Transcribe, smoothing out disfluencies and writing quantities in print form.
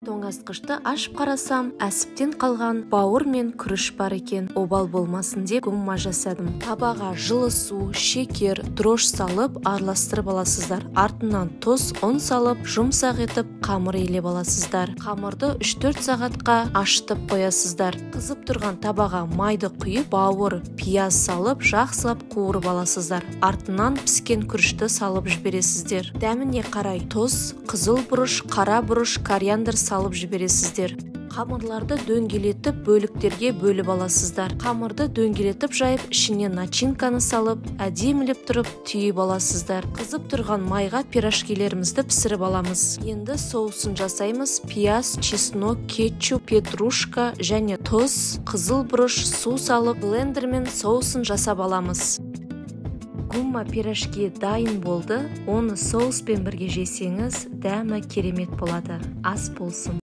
Тоңазытқышты ашып қарасам, әсіптен қалған бауыр мен күріш бар екен. Обал болмасын деп гумма жасадым. Табаға жылы су, шекер, дрожж салып араластырып аласыздар. Артынан тұз, ұн салып, жұмсақ етіп қамыр илеп аласыздар. Қамырды 3-4 сағатқа ашытып қоясыздар. Қызып тұрған табаға майды құйып, бауыр, пияз салып, жақсылап қуырып аласыздар. Артынан піскен күрішті салып жібересіздер. Дәміне қарай тұз, қызыл бұрыш, қара бұрыш, кориандр салып жібересіздер. Қамырларды дөңгелетіп бөліктерге бөліп аласыздар. Қамырды дөңгелетіп жайып, ішіне начинканы салып, әдемілеп тұрып түйіп аласыздар. Қызып тұрған майға пирожкилерімізді пісіріп аламыз. Енді соусын жасаймыз. Пияз, чеснок, кетчуп, петрушка және тұз, қызыл бұрыш, су салып, блендермен соусын жасап аламыз. Гумма пирожки дайын болды. Оны соуспен бірге жесеңіз, дәмі керемет болады. Ас болсын.